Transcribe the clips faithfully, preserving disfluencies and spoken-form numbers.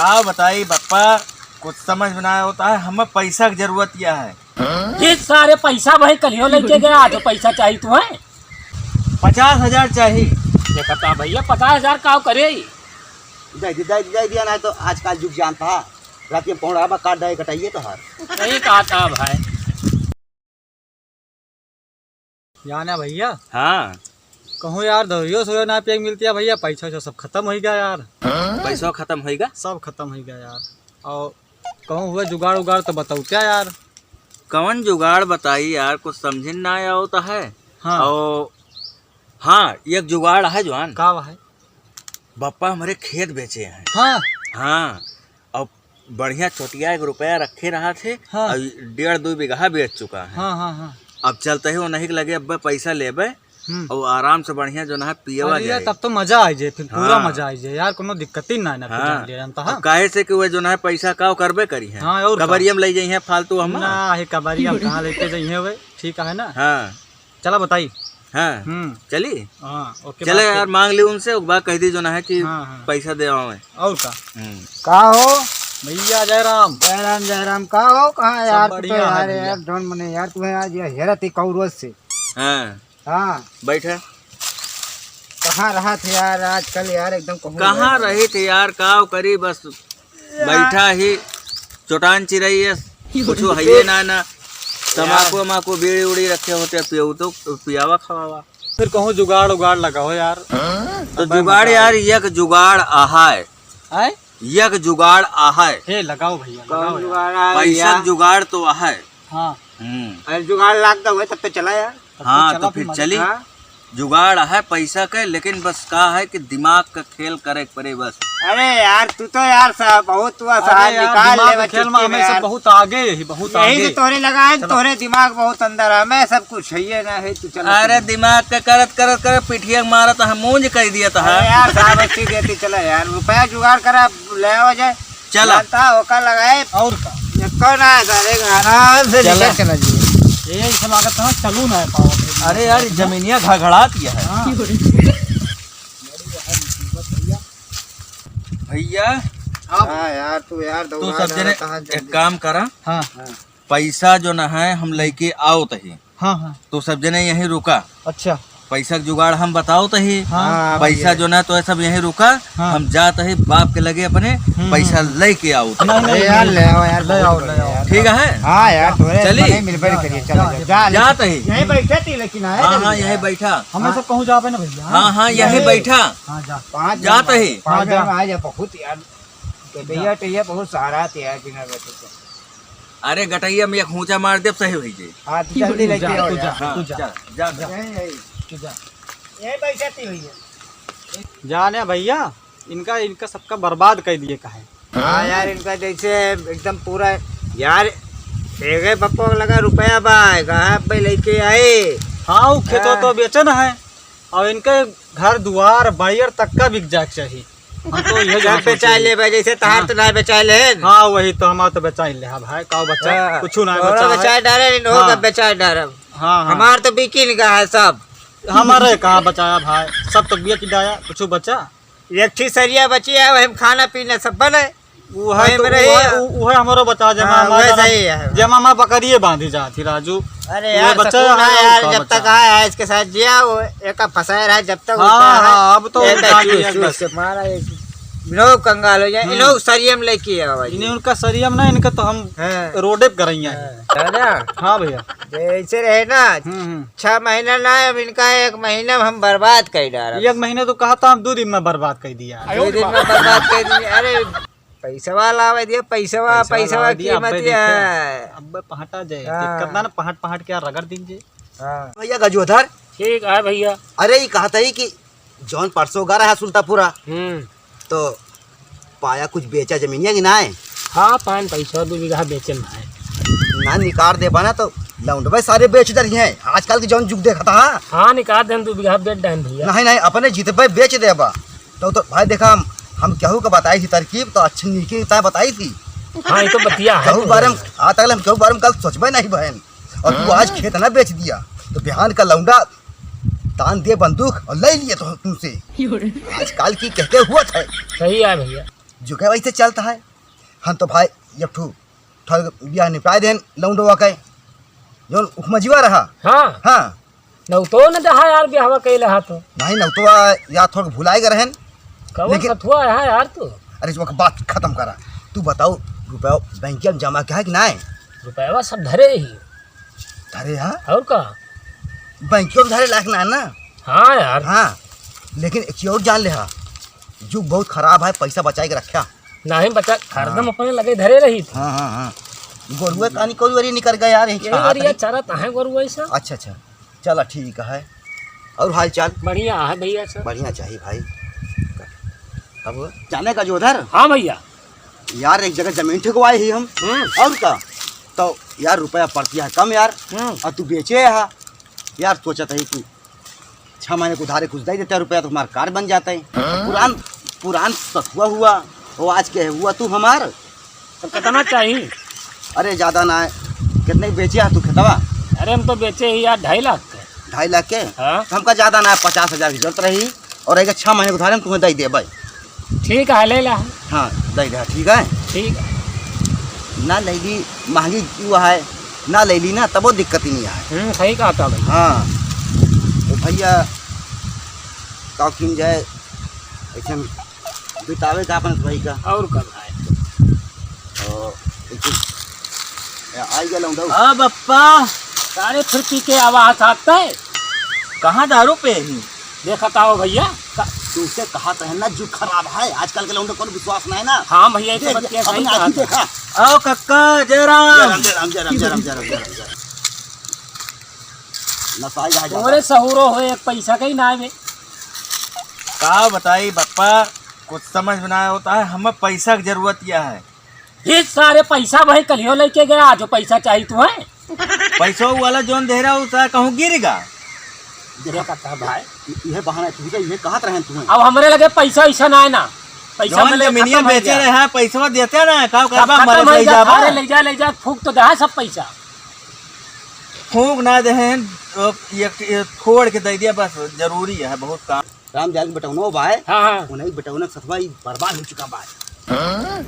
अब बताई बप्पा, कुछ समझ में ना आवत है, हमें पैसा की जरूरत या है। ये सारे पैसा भाई कलियो लेके गया, आज पैसा चाहिए तुम्हें? पचास हजार चाहिए। देखा था भैया, पचास हजार का करे? दे दी, दे दी, दे दिया, ना तो आजकल जुग जानता है, रात के पौड़ा बा काट दे कटाइए तो हर। सही कहा था भाई। जाने भैया। हाँ। कहूँ यार, दवाइयो सो ना पिए मिलती है भैया, पैसा वैसा सब खत्म होइ गया यार। पैसा खत्म होइ गया? सब खत्म होइ गया यार। और कहूँ हुए जुगाड़ उगाड़ तो बताओ क्या यार? कौन जुगाड़ बताई यार, कुछ समझे ना आवत है। हाँ। और हाँ, एक जुगाड़ है जवान। का है? बप्पा हमरे खेत बेचे हैं। हाँ। हाँ, और बढ़िया चोटिया एक रुपया रखे रहा थे, हाँ। और डेढ़ दो बीघा बेच चुका है। हाँ, हाँ, हाँ। अब चलते ही उन्हीं के लगे अब पैसा लेबे हम्म। और आराम से बढ़िया जो ना है पियवा अरे यार, जाए। तब तो मजा आ जाए, फिर पूरा हाँ। मजा आ जाए यार, कोनो दिक्कत ही ना है ना, फिर हाँ। जान दे जानता अब है। काहे से कि वो जो ना है पैसा का करबे करी है, हाँ, और का? कबरिया में ले जाई है फालतू हम। ना, हे कबरिया में कहाँ लेके जाई है वे, ठीक है ना? हाँ। चला बताई। हाँ। हम्म। चली? हाँ, ओके, चले बात यार, कर। मांग ली उनसे, एक बार कह दी जो ना है कि हाँ, हाँ। पैसा दे आवे। और का? हम्म। का हो? भैया जय राम। जय राम, जय राम। का हो? कहाँ सब यार, तू तो बढ़िया है यार, भैया। यार, डॉन मने यार, तुम्हें आज ये हेरत ही कौरवत से। हाँ। हाँ। बैठा। कहाँ रहा थे यार आजकल यार, एकदम कहूँ कहाँ गए। रही थे यार, का करी, बस बैठा ही चोटान चिरई है, कुछ हइये ना, ना तमाकू वमाकू बीड़ी उड़ी रखे होते, पियो तो पियावा खवावा। फिर कहूँ जुगाड़ उगाड़ लगाओ यार। तो अब जुगाड़ बताओ। यार, एक जुगाड़ अहाय। आय? एक जुगाड़ अहाय। हे लगाओ भैया, कौन लगाओ यार। जुगाड़ अहाय पैसा भैया? जुगाड़ तो अहाय। हाँ। हम्म। अरे जुगाड़ लाग गए तब तो चला यार। तब तो हाँ, चला तो फिर फिर मजा। चली। हाँ। जुगाड़ है पैसा के, लेकिन बस का है कि दिमाग का खेल करे के पड़े बस। अरे यार, तू तो यार सा-, बहुत तू अरे आसान यार, निकाल दिमाग ले के बच्चे खेल में के हमें सब यार। बहुत आगे ही, बहुत यही आगे। से तोरे लगा है, चलो। तोरे दिमाग बहुत अंदर है, मैं सब कुछ है ये ना है, तू चलो अरे तुम। दिमाग के करत, करत, करत पिठिया के मारत हम मूंज कर दिया था। अरे यार, साहब अच्छी देती, चलो यार, रुपया जुगाड़ करा, ले आवा जाए। चला। जानता ओका लगाए। और का? एको ना, सारे आराम से चला। निकल चला जी। ये ऐसा लागत है, चलू ना है पावा। अरे यार, जमीनिया घड़घड़ात है। हाँ। भैया। हाँ यार, तू यार तू दौड़ा सब जने कहाँ एक जल्दी। काम करा। हाँ। हाँ। पैसा जो ना है, हम लेके आओ तही। हाँ, हाँ। तो सब जने यहीं रुका। अच्छा। पैसा के जुगाड़ हम बताओ तही। हाँ। हाँ, पैसा भैया। जो ना तो है सब यहीं रुका। हाँ। हम जात ही बाप के लगे अपने हम्म, पैसा हम्म। लेके आओ। नहीं, अरे नहीं, यार, नहीं। ले आओ यार, ले बहुत आओ, बढ़िया ले आओ। यार। ठीक है? हाँ यार, तोरे चली? मने मिलबे नहीं करिए, चलो, जा, चलो, जा। जा। जात ही। यहीं बैठे थी लेकिन आए हाँ, जल्दी हाँ, यार। यहीं बैठा। हम हाँ। सब कहूँ जाबे ना भैया। हाँ, हाँ, यहीं नहीं। बैठा। हाँ, जा। पाँच जात जन, ही। पाँच हाँ, जन जा। में आ जा, बहुत यार। गटैया, टैया बहुत सहारा थे यार, बिना बैठे तो। अरे गटैया में एक हुंचा मार देब, सही होई जाई। हाँ, तू जल्दी लेके जा, आओ तू यार। जा, हाँ, तू जा। जा, जा, जा। यहीं, यहीं। तू जा। यहीं बैठे थी भैया। जाने भैया, इनका, इनका सबका बर्बाद कर दिए काहे? हाँ यार, इनका जैसे एकदम पूरा यार, एगे पप्पो लगा रुपया बा, कहाँ पे लेके आए? हाँ, वो खेतो हाँ। तो बेचन है, और इनके घर दुआर, बायर तक का बिक जाए के चाहिए। हम तो यह सब जान बेचाए सोचे। ले भाई, जैसे तहार हाँ। तो ना बेचाए ले। हाँ, वही तो हमार तो बेचाए ले, हाँ भाई, का बचा? हाँ। कुछ ना तोहरा बेचा है। बेचाए डारे, इन लोगों का हाँ। बेचाए डारे। हाँ, हाँ। हमार तो बिकी निका है सब। हमारे कहाँ बचाया भाई, सब तो बिया की डाया, कुछ बचा? एक ठी सरिया बची है, वही में खाना पीना सब बने। वो है वही तो, में रही वो है, है। वो, वो है हमारो बचा, जमा हाँ, हमार वैसे जाना, ही है। जमा हमार बकरिए बांधी जाती राजू। अरे वो यार, बचा सुकून है, है यार, का जब बचा? तक है, है इसके साथ जिया, वो एक फंसाए रहा, जब तक हाँ, होता है, हाँ, अब तो एक जान चूस, लिया चूस बस। से मारा, एक लोग कंगाल हो जाए, हम्म। लोग सरियम लेके आवा जी। इन्हें उनका सरियम ना, इनका तो हम हाँ। रोडे पे करैया है। हाँ। दादा, हाँ भैया। जैसे रहे ना, हम्म, हम्म। छह महीना ना, अब इनका एक महीना में हम बर्बाद कर डाला। एक महीने तो कहा था, हम दो दिन में बर्बाद कर दिया। दो दिन में बर्बाद कर दिया। अरे, पैसवा लावे दिया, पैसवा, पैसवा पैसवा लावे दिया, कीमत अब्बे है। देखे, अब्बे पहाटा जाए, हाँ। कितना ना पहाट, पहाट क्या रगड़ दीजिए। हाँ। भैया गजोधर। ठीक है भैया। अरे, ये कहता ही कि जौन परसों गा रहा सुल्तापुरा, हम्म। तो पाया कुछ बेचा जमीनिया कि नाय? हाँ, पान पैसा दो बीघा बेचे में है। ना निकाल दे बना तो लौंडबे सारे बेच डरी हैं। आजकल की जौन जुग देखता है। हाँ, निकाल देन दो बीघा बेच डहन भैया। नहीं, नहीं, अपने जितबे बेच देबा। तो, तो भाई देखा, हम, हम केहू के बताई थी तरकीब, तो अच्छी नीकी तय बताई थी। हाँ, ये तो बतिया है केहू तो बारे में, भैया। आज तक हम केहू बारे में कल सोचबे नहीं बहन। और तू आज खेत ना बेच दिया, तो बिहान का लौंडा तान दे बंदूक और ले लिए तो तुमसे। आजकल की कहते हुआ था। सही है भैया। जो कहे वैसे चलता है। हम तो भाई एक ठू ठग बियाह निपटाए देन लौंडवा के, जौन उखमजुआ रहा। हाँ। हाँ। नौतो न दहा यार, बियाहवा कैले हा तो। नहीं, नौतवा यार थोड़ा भुलाए गए रहन। कौन लेकिन सथुआ है यार तू? अरे, जो बात खत्म करा, तू बताओ, रुपया बैंक में जमा किया है कि नहीं? रुपया सब धरे ही। धरे हा? और का? बैंक में धरे लायक ना है ना? हाँ यार। हाँ, लेकिन एक चीज और जान ले हा, जुग बहुत खराब है, पैसा बचाए के रखा। नहीं बचा, हरदम हाँ। अपने लगे धरे रही थी। हाँ, हाँ, हाँ। गोरुआ तानी कोई वरी निकल गया यार, यही यही कहा वरिया था। चरत है गोरुआ ऐसा। अच्छा, अच्छा, चला ठीक है। और हाल चाल? बढ़िया है भैया सर। बढ़िया चाहिए भाई। अब जाने का जो उधर? हाँ भैया। यार एक जगह जमीन ठेकवाए ही हम। हम्म। और का? तो यार रुपया पड़ती है कम यार। हम्म। और तू बेचे है यार, सोचत है कि छह महीने को उधारे कुछ दे देते हैं रुपया तो हमारा कार्ड बन जाता है। हाँ? पुरान, पुरान सखुआ हुआ, वो आज के हुआ तू हमार। तो कितना चाहिए? अरे ज्यादा ना है, कितने के बेचे है तू खेतवा? अरे हम तो बेचे ही यार ढाई लाख के। ढाई लाख के? हाँ। तो हमका ज्यादा ना है, पचास हजार की जरूरत रही और एक छह महीने को उधारे हम तुम्हें दे देबे। ठीक है, ले ला। हाँ, दे दे, ठीक है। ठीक है। ना ले ली, महंगी क्यों है, ना ले ली ना, तबो दिक्कत ही नहीं है। हम्म, सही कहा था भाई। हाँ, तो भैया, का किन जाए, ऐसे में बितावे का अपन भाई का। और का भाई? तो एक चीज, ए, आई गया लौंडा। हाँ बप्पा, सारे फिर पी के आवा साथ है। कहाँ दारू पे ही? देखत आओ भैया। का-, तुमसे कहा तो है ना, जुग खराब है, आजकल के लौंडे को विश्वास नहीं है ना। हाँ भैया, ये तो देख, बतिया सही अपने कहा आँखी था। देखा। आओ कक्का, जय राम। जय राम, जय राम, जय राम, जय राम, जय राम, जय राम। नसाई रहा ज्यादा। तोरे सहूरो हो, एक पैसा का ही ना आवे। का बताई बप्पा, कुछ समझ में ना होता है, हमें पैसा की जरूरत यह है। ये सारे पैसा भाई कलियो लेके गया, आज पैसा चाहिए तुम्हें? पैसो वाला जोन दे रहा, उ सारा कहूँ गिर गा। देखा करता है भाई, ये बहाना है, तुझे ये कहत रहे हैं तुम्हें। अब हमरे लगे पैसा वैसा ना है ना, पैसा जोन हमरे लगे जमीनिया खत्म हो बेचे गया। रहे हैं, पैसवा देते ना, का सब करबा, खत्म मरे हो ले गया, जाबा। अरे ले जा, ले जा, फूक तो दहा सब पैसा। फूक ना देहें, तो ये, ये फोड़ के दे दिया, बस जरूरी है, बहुत काम। राम जाल के बेटौनो बा है, हाँ, हाँ। उन्हीं बेटौना के सथवा ई बर्बाद हो चुका बा है।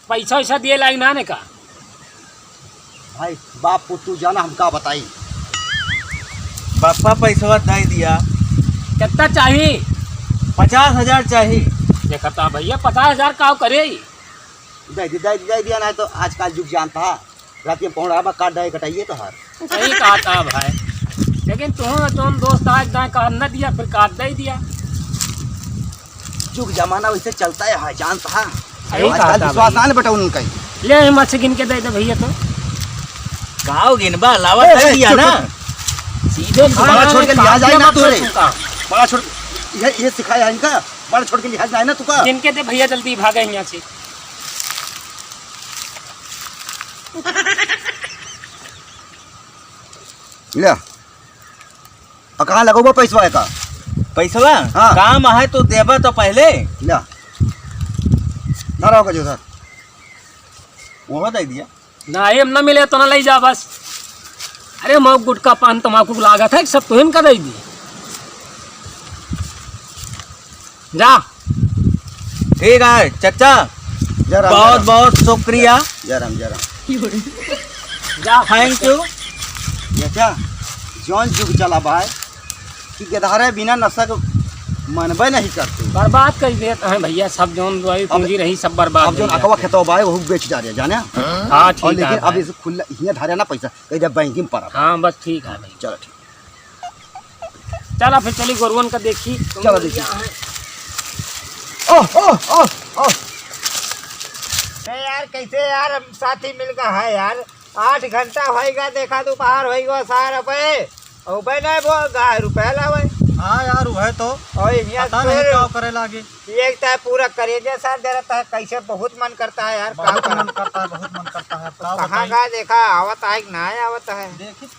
पैसा वैसा दिए लाई ना ने का? भाई, बाप को तू जाना, हम का बताई। बापा पैसवा दे दिया। कितना चाही? पचास हजार चाही। देखा तो भैया, पचास हजार का करे? दे दी, दे दी, दे दिया, नहीं तो आजकल जुग जानता है, रात के पौड़ा बा, काट डाए, कटाइए तो हर। सही कहा था भाई, लेकिन तुम, तुम दोस्त आज दाएं कहा न दिया, फिर काट दे दिया। जुग जमाना वैसे चलता है, है जानता है। सही कहा आजकल था विश्वास भाई। ना बेटा उनका ही। ले, हिम्मत से गिन के दे दे भैया तो। गाँव गिनबा, लावा ए, दे ए, दिया चुप, ना। चुप, चुप। सीधे बड़ा छोड़ के लिया जाए ना तोरे। बड़ा छोड़, ये, ये सिखाया है इनका। बड़ा छोड़ के लिहाज ना है ना तुका। गिन के दे भैया, जल्दी भागे यहाँ से। ले। आ कहाँ लगौबा पैसवा का? पैसवा? हाँ। काम है तो देबा तो पहले। ले। ना रहो का जो सर। वो दे दिया। ना, ये हम ना मिले तो ना ले जा बस। अरे मऊ गुटखा पान तमाकू लागत है, सब तुहिन का दे दी। जा। ठीक है चचा, जय राम, बहुत जय राम। बहुत शुक्रिया। जय राम, जय राम। जा। Thank you। चाचा, जौन जुग चला बा है कि गेदहरे बिना नशा के मनबे नहीं करते। बर्बाद कर देत हैं भैया, सब जौन दवाई अब, पूंजी रही, सब बर्बाद अब जौन हो गया। अकवा खेतवा बा है, वहू बेच जा रहे हैं, जाने? हाँ, ठीक और है लेकिन अब भाई। इसे खुला, हियाँ धारे ना पैसा, कहीं जब बैंक में पड़ा। हाँ, बस ठीक है भाई। चलो, ठीक। चला फिर चली गोरुअन का देखी। चलो देखी। ओह, ओह, ओह, ओह। अरे यार, कैसे यार हम साथी मिल गए हैं यार? आठ घंटा होइगा, देखा दोपहर होइगा सार पे। और बे नहीं वो गाय रुपया लावे। हाँ यार, वह तो और यहाँ पता नहीं फिर क्या करे लागे। एक तो पूरा करेजे सार दे रहता है, कैसे बहुत मन करता है यार, बहुत क्या मन करा? करता है, बहुत मन करता है, अब क्या कहाँ बताएं? गाय देखा, आवत है कि ना आवत है? देखी।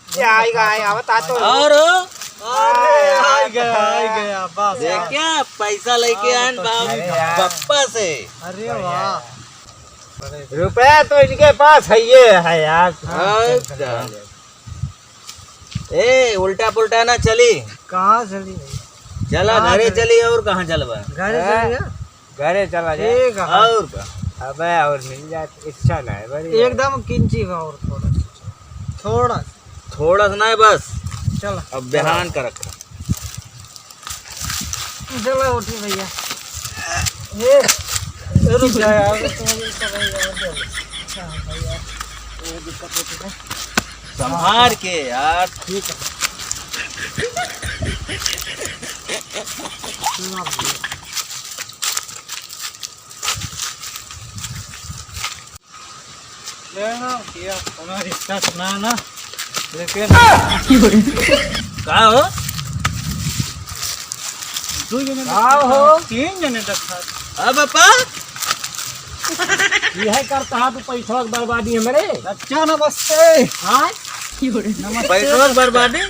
ये आएगा, आए, आवत आ तो। और अरे, आ गया, आ गया, बस। देखा, पैसा लेके आन बाप, अरे यार। बप्पा से। अरे वाह। रुपया तो इनके पास है, ये है यार। और क्या? ए, उल्टा पुल्टा ना चली। कहाँ चली? चला, कहाँ घरे चली? चली और कहाँ चलबा? घरे हैं? चली ना? घरे चला जाए। ठीक है। और का? अबे और मिल जात, इच्छा ना है बड़ी। एकदम किंची बा और थोड़ा सा। थोड़ा सा। थोड़ा सा ना है बस। चला। अब बिहान का रखा। चलो उठी भैया। ये, ये रुक जा यार, तुम ये सब है यार, चलो। अच्छा भैया, ये दिक्कत होती है। संभाल के यार। ठीक है। लेना किया, हमारी रिश्ता सुना ना, लेकिन का हो? दो जने का हो? तीन जने तक था। अब पापा? यह करता है तू पैसा के बर्बादी हमरे? अच्छा नमस्ते। हाँ? नमस्ते। पैसा के बर्बादी?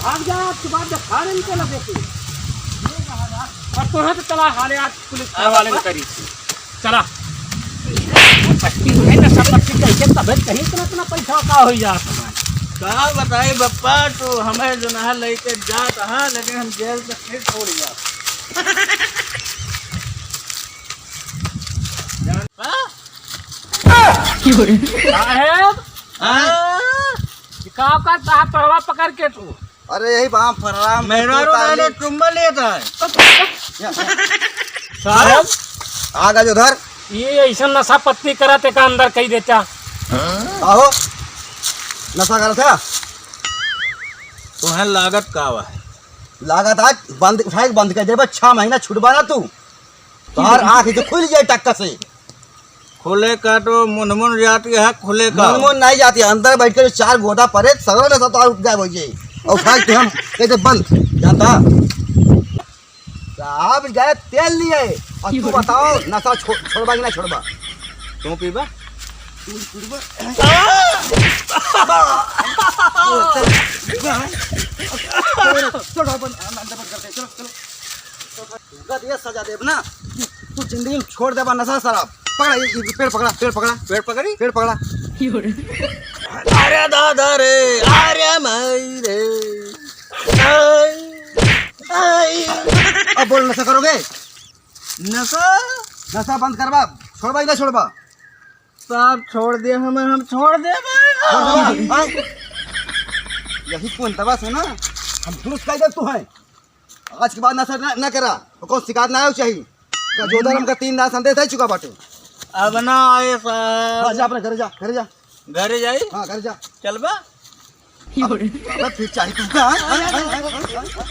भाग जा, आज के बाद जब खा लेंगे ना देखो। और तोहे तो चला हाले आज पुलिस वाले ने करी। चला। पट्टी है ना, सब पट्टी कैसे तबे कहीं इतना, इतना पैसा का हो जा। का बताई बप्पा, तू हमें जो नहा लेके जात हा, लेकिन हम जेल से फिर छोड़ जा। हाँ? साहेब, हाँ? ये का करता है पड़वा पकड़ के तू? अरे यही बाप फराम मेहरारू रहने टुम्बा लेता है। साहेब, आ गए उधर। ये ऐसा नशा पत्ती करा ते का अंदर कही देता। आहो, नशा करत है। तोहे लागत का बा? लागत आज बंद, उठाए के बंद कर देबा, छह महीना छुटबा ना तू। तोहार आँख जो खुल जाए टक्का से। खुले का तो मुनमुन जाती है, खुले का। मुनमुन नहीं जाती, अंदर बैठ के जो चार गोदा परे, सगरो नशा तोहार गायब हो जाए। और उठा के हम कहते बंद, जानता? साहब गए तेल लिए, और तू बताओ नशा छो-, छोड़बा कि ना छोड़बा? तू पीबा? तू पीबा? चल, चल, चल, अपन अंदर बंद करते हैं, चलो, चलो। तुमका दिया सजा देब ना, तू जिंदगी में छोड़ देबा नशा शराब। पकड़ा, ये, ये पेड़ पकड़ा, पेड़ पकड़ा। पेड़ पकड़ी? पेड़ पकड़ा। अरे दादा रे, अरे माई रे, आई, आई। अब बोल, नशा करोगे? नशा? नशा बंद करबा, छोड़बा कि ना छोड़बा? साहब, छोड़ दे हमें, हम छोड़ दे। छोड़ देबा? हाँ? यही कुंतवा से ना हम दुरुस्त कर दे तू है। आज के बाद नशा ना, ना करा, और कौन शिकायत ना आवे चाहिए। का जो धर्म का तीन दान संदेश दे चुका बाटे। अब ना आए साहब। हाँ, जा अपने घरे जा, घरे जा। घरे जाई? हाँ, घरे जा। चलबा? अबे फिर चाही तुमका, हाँ? हाँ, हाँ, हाँ, हाँ, हाँ।